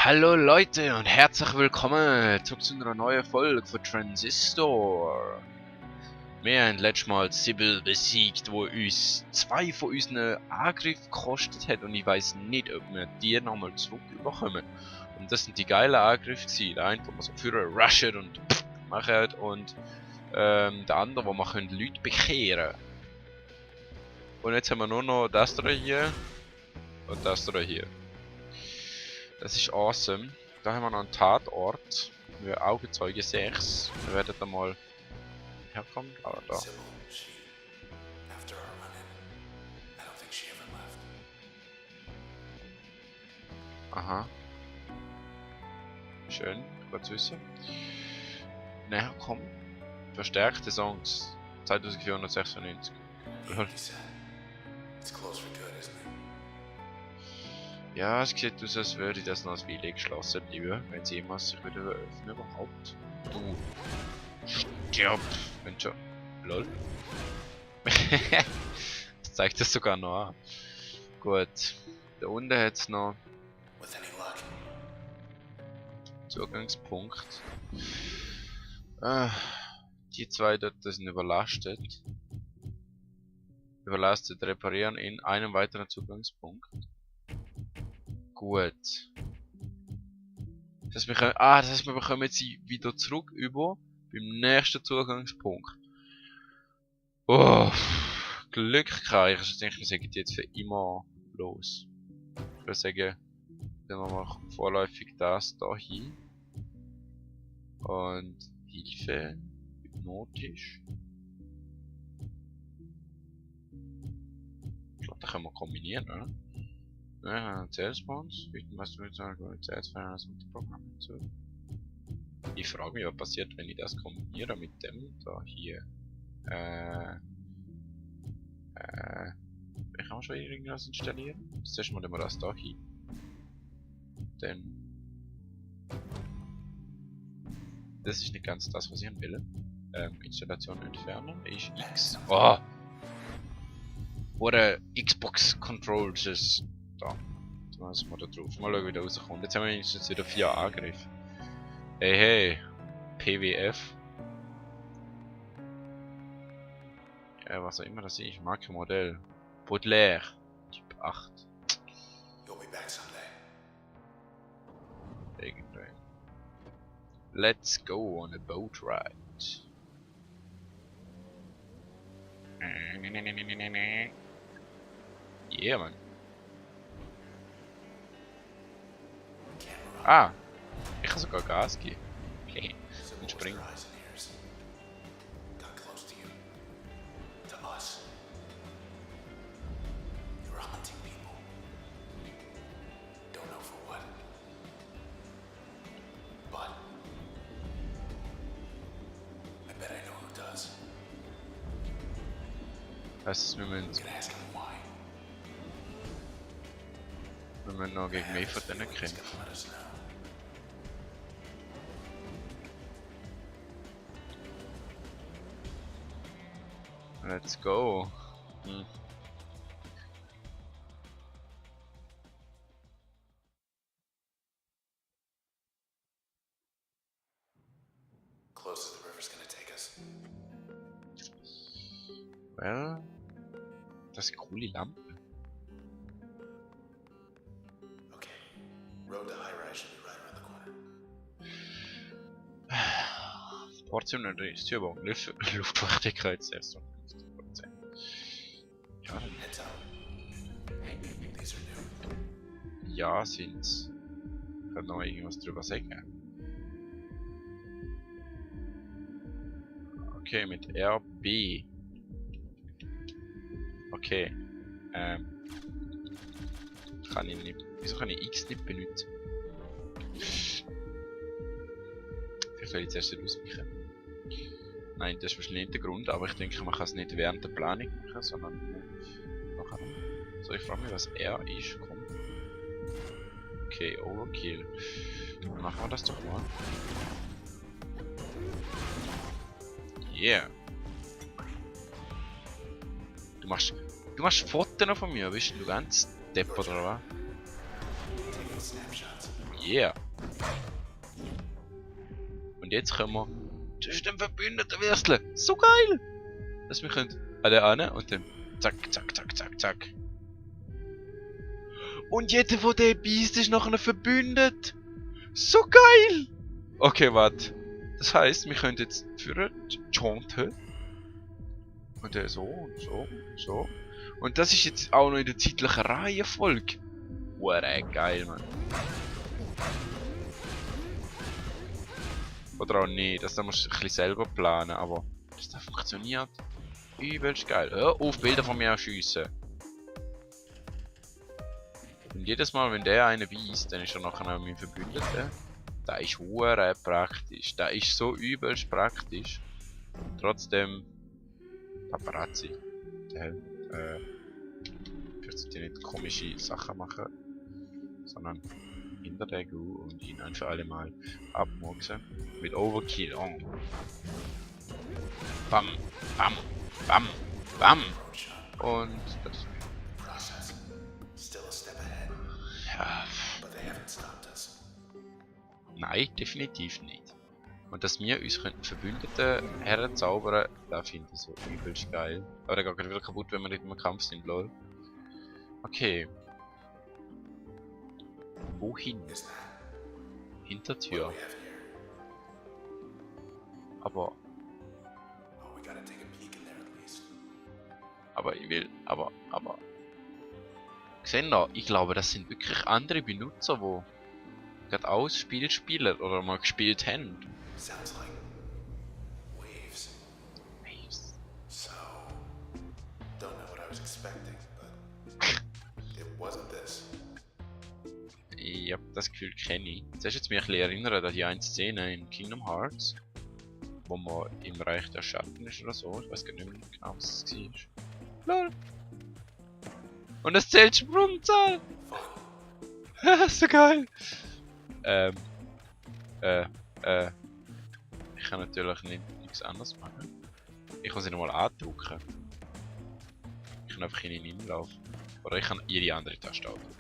Hallo Leute und herzlich willkommen zurück zu einer neuen Folge von Transistor. Wir haben letztes Mal Sybil besiegt, wo uns zwei von unseren Angriffen gekostet hat und ich weiß nicht, ob wir die nochmal zurückbekommen. Und das sind die geilen Angriffe gewesen. Der eine, wo man so führen, rushen und machen und der andere, wo man Leute bekehren. Und jetzt haben wir nur noch das da hier und das da hier. Das ist awesome. Da haben wir noch einen Tatort. Wir Augenzeuge 6. Wir werden da mal herkommen. Aber da. Aha. Schön, gut zu wissen. Näher kommen. Verstärkte Songs. 2496. Ja, es sieht aus, als würde das noch als Weile geschlossen bleiben, wenn sie jemals sich wieder öffnen überhaupt. Du. Stirb! Wenn schon. Lol. Das zeigt das sogar noch an. Gut. Da unten hat es noch Zugangspunkt. Die zwei dort sind überlastet. Überlastet reparieren in einem weiteren Zugangspunkt. Gut. Das heißt, wir bekommen sie wieder zurück über beim nächsten Zugangspunkt. Oh, Glück gehabt. Ich denke, wir sagen jetzt für immer los. Ich würde sagen, dann machen wir vorläufig das da hin. Und Hilfe, hypnotisch. Ich glaube, da können wir kombinieren, oder? Ja, Salesforce, was du jetzt sagen, Salesforce mit dem Programm hinzu. Ich frage mich, was passiert, wenn ich das kombiniere mit dem da hier. Ich kann schon irgendwas installieren. Zuerst mal das da hin. Dann. Das ist nicht ganz das, was ich will. Installation entfernen ist X. Oh! Oder Xbox Controls. Da. Da müssen wir da drauf. Mal schauen, wie der rauskommt. Jetzt haben wir jetzt wieder 4 Angriffe. Hey, hey. PWF. Ja, was auch immer das ist. Markenmodell. Baudelaire. Typ 8. Irgendwann. Let's go on a boat ride. Yeah, man. Ah, ich kann sogar Gas geben. Okay, und springen. Heißt es, wir müssen noch gegen mich von denen kämpfen. Let's go. Well, das ist eine coole Lampe. Portion und Registrierung. Luftfeuchtigkeit 56%. Ja, ja, sind's. Ich kann noch irgendwas drüber sagen. Okay, mit RB. Okay. Kann ich nicht. Wieso kann ich X nicht benutzen? Vielleicht soll ich zuerst ausweichen. Nein, das ist wahrscheinlich nicht der Grund, aber ich denke, man kann es nicht während der Planung machen, sondern nachher. So, ich frage mich, was R ist. Komm. Okay, Overkill. Dann machen wir das doch mal. Yeah. Du machst Fotos von mir, bist du ganz depp oder was? Yeah. Und jetzt können wir zwischen den Verbündeten wirsteln. So geil! Dass wir können an der an und dann zack, zack, zack, zack, zack. Und jeder von den Biest ist nachher verbündet. So geil! Okay, warte. Das heisst, wir können jetzt für chanten. Und dann so und so und so. Und das ist jetzt auch noch in der zeitlichen Reihenfolge. Hure geil, Mann. Oder auch nicht, das musst du ein bisschen selber planen, aber dass das funktioniert. Übelst geil. Hör auf, Bilder von mir schiessen. Und jedes Mal, wenn der einen beißt, dann ist er nachher auch mein Verbündeter. Das ist hure praktisch. Das ist so übelst praktisch. Trotzdem Paparazzi. Der wird nicht komische Sachen machen, sondern hinter der Gu und ihn ein für alle Mal abmurksen. Mit Overkill. Oh. Bam, bam, bam, bam. Und das. Ja. Nein, definitiv nicht. Und dass wir uns Verbündete herzaubern, das finde ich so übelst geil. Aber der geht gerade wieder kaputt, wenn wir nicht im Kampf sind, lol. Okay. Wohin? Hintertür. Aber ich will, aber. Seht ihr, ich glaube, das sind wirklich andere Benutzer, die gerade auch das Spiel spielen oder mal gespielt haben. Sounds like waves. Waves. So, don't know what I was expecting, but it wasn't this. Ich hab das Gefühl, kenne ich. Zuerst jetzt mich ein bisschen erinnern an die eine Szene in Kingdom Hearts, wo man im Reich der Schatten ist oder so. Ich weiß gar nicht mehr genau, was es war. Lol. Und es zählt Sprungzahl! So geil! Ich kann natürlich nichts anderes machen. Ich kann sie nochmal andrücken. Ich kann einfach in ihn laufen. Oder ich kann jede andere Taste andrücken.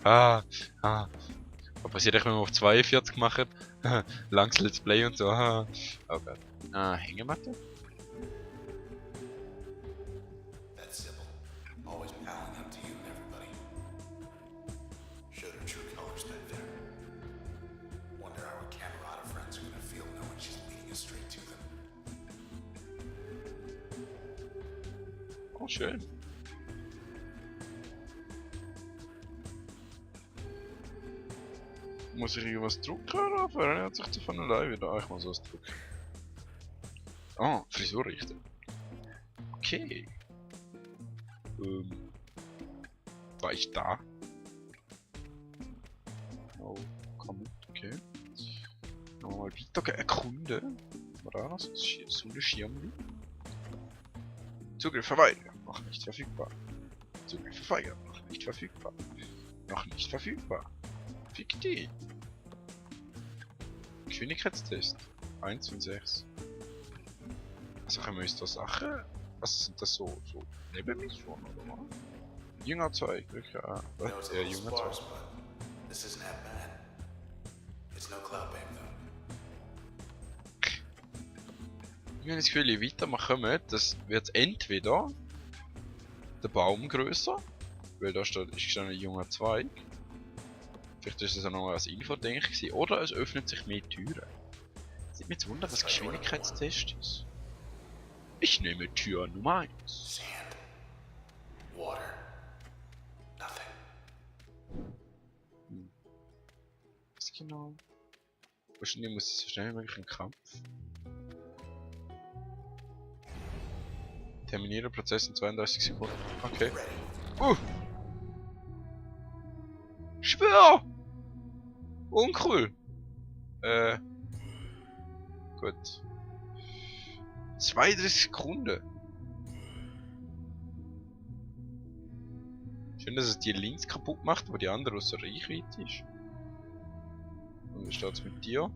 Was passiert, wenn man auf 42 macht? Langs Let's Play und so. Oh Gott. Hängematte? That's Sybil. Always palling up to you and everybody. Showed her true colors back there. Wonder how her Camerata friends are gonna feel knowing she's leading us straight to them. Oh, schön. Muss ich irgendwas drücken oder aufhören? Er hat sich von allein wieder. Ich muss was drücken. Oh, Frisur richten. Okay. War ich da? Oh, komm mit, okay. Nochmal weiter erkunden. Was war das? So eine Schirmli. Zugriff verweigern. Noch nicht verfügbar. Zugriff verweigern. Noch nicht verfügbar. Noch nicht verfügbar. Fick die. Geschwindigkeitstest. 1 von 6. Also können wir uns da Sachen. Was sind das so Nebenmissionen oder was? Jüngerzeug, wirklich. I know it's a little Jüngerzeug. sparse, but this isn't that bad. It's no cloud bang though. Ich habe das Gefühl, je weiter wir kommen, das wird entweder der Baum grösser, weil da ist ein junger Zweig. Vielleicht ist es auch noch als Info, denke ich, oder es öffnet sich mehr Türen. Es ist mir zu wundern, was Geschwindigkeitstest ist. Ich nehme Tür Nummer 1. Sand. Water. Nothing. Was genau? Wahrscheinlich muss es so schnell wie möglich ein Kampf. Terminiere Prozess in 32 Sekunden. Okay. Schwör! Uncool! Gut. 32 Sekunden. Schön, dass es die links kaputt macht, wo die andere außer Reichweite ist. Und wie steht's mit dir?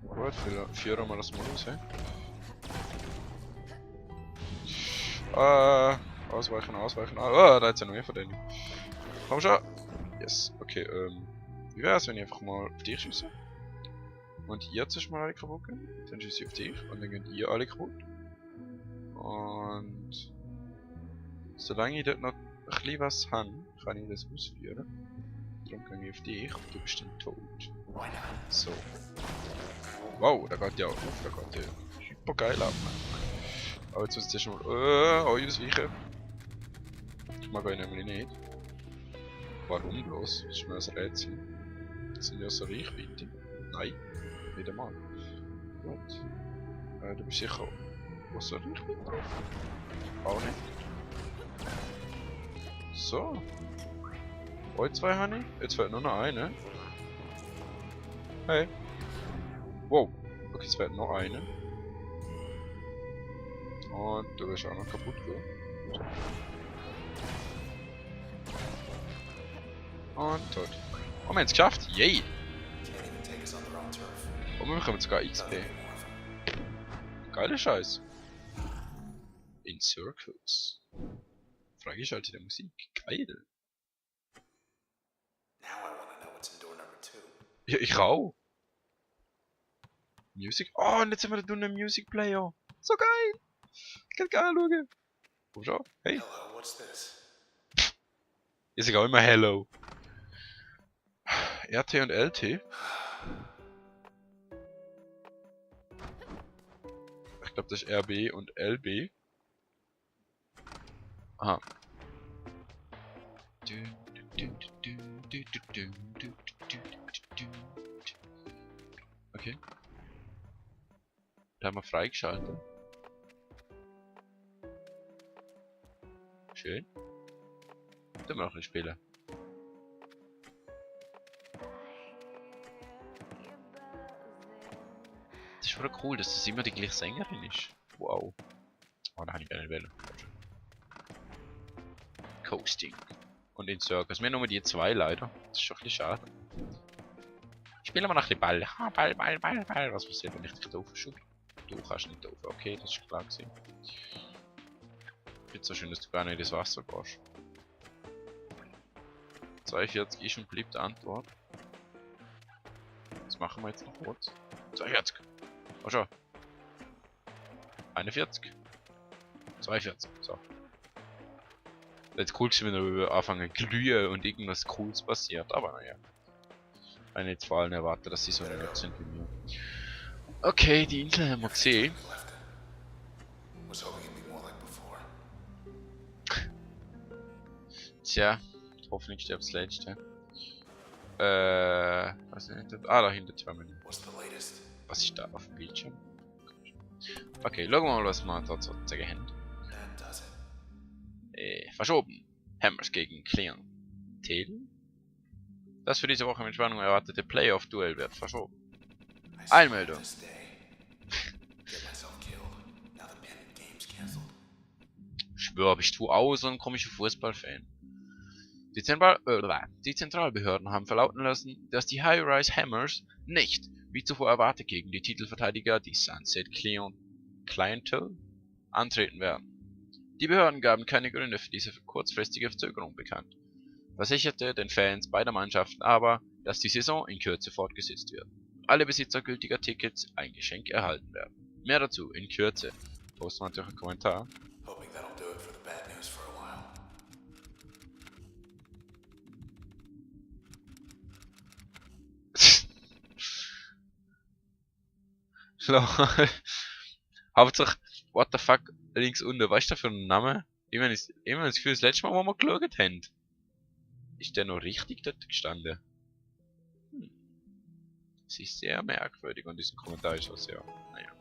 Gut, führen wir das mal aus, hä? Ausweichen. Da hat's ja noch mehr von denen. Komm schon! Yes, okay, wie wär's, wenn ich einfach mal auf dich schieße? Und ihr zuerst mal alle kaputt gehen? Dann schieße ich auf dich und dann gehen ihr alle kaputt. Und solange ich dort noch ein bisschen was habe, kann ich das ausführen. Darum gehe ich auf dich und du bist dann tot. So. Wow, da geht ja auf, da geht ja hyper geil ab. Aber jetzt muss ich erst mal ausweichen. Ich mag euch nämlich nicht. Warum bloß? Das ist mir ein Rätsel. Sind ja so reichweitig? Nein, nicht einmal. Gut. Du bist sicher was so reichweitig drauf? Auch nicht. So. Euch zwei habe ich. Jetzt fehlt nur noch eine. Hey. Wow. Okay, es fehlt noch eine. Und du wirst auch noch kaputt gehen. Und tot. Oh, wir haben es geschafft! Yay! Und wir bekommen sogar XP. Geiler Scheiß. In Circles. Frage ich halt die Musik. Geil. Ja, ich auch. Music. Oh, und jetzt sind wir da im Music Player. So geil! Ich kann geil schauen. Komm schon. Hey. Ich sag auch immer Hello. RT und LT. Ich glaube, das ist RB und LB. Aha. Okay. Da haben wir freigeschaltet. Schön. Dann wir noch ein Spieler. Das ist voll cool, dass das immer die gleiche Sängerin ist. Wow. Oh, da habe ich gar nicht wählen. Coasting. Und in Circus. Wir haben nur die zwei leider. Das ist schon ein bisschen schade. Spielen wir noch ein bisschen Ball. Ah, Ball. Was passiert, wenn ich dich doof schub? Du kannst nicht doof. Okay, das ist klar gewesen. Ist so schön, dass du gar nicht ins Wasser gehst. 42 ist und bleibt die Antwort. Was machen wir jetzt noch kurz? 42. Oh schon. 41. 42. So. Jetzt cool gewesen, wenn wir anfangen glühen und irgendwas Cooles passiert, aber naja. Wenn ich jetzt vor allem erwarte, dass sie so nett sind wie mir. Okay, die Insel haben wir gesehen. Tja, hoffentlich stirbt das letzte. Was ist denn? Ah, da hinter Terminal. Was ist da auf dem Bildschirm? Okay, schauen wir mal, was wir da zu sagen haben. Verschoben. Hammers gegen Klientel. Das für diese Woche mit Spannung erwartete Playoff-Duell wird verschoben. Einmeldung. Schwör, bist du auch so ein komischer Fußballfan? Die Zentralbehörden haben verlauten lassen, dass die High-Rise Hammers nicht, wie zuvor erwartet, gegen die Titelverteidiger, die Sunset Clientele, antreten werden. Die Behörden gaben keine Gründe für diese kurzfristige Verzögerung bekannt, versicherte den Fans beider Mannschaften aber, dass die Saison in Kürze fortgesetzt wird. Alle Besitzer gültiger Tickets ein Geschenk erhalten werden. Mehr dazu in Kürze. Posten wir natürlich einen Kommentar. Hauptsache, what the fuck, links unten, was ist da für ein Name? Immer das Gefühl, das letzte Mal, wo wir geschaut haben. Ist der noch richtig dort gestanden? Das ist sehr merkwürdig und dieser Kommentar ist auch sehr, naja.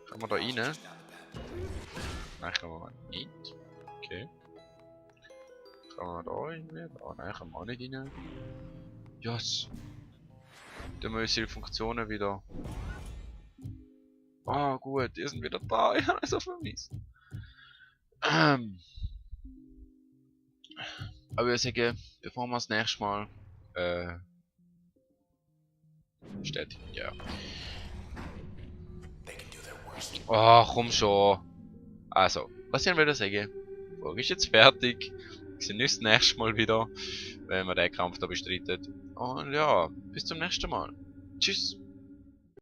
Kann man da rein? Nein, kann man nicht. Okay. Kann man da rein? Oh nein, kann man auch nicht rein. Yes. Dann müssen die Funktionen wieder. Ah, gut, die sind wieder da. Ich habe es so vermisst. Aber ich sage, bevor wir das nächste Mal bestätigen, ja. Oh, komm schon. Also, was ich will sagen, die Folge ist jetzt fertig. Wir sehen uns das nächste Mal wieder. wenn man den Kampf da bestreitet. Und ja, bis zum nächsten Mal. Tschüss.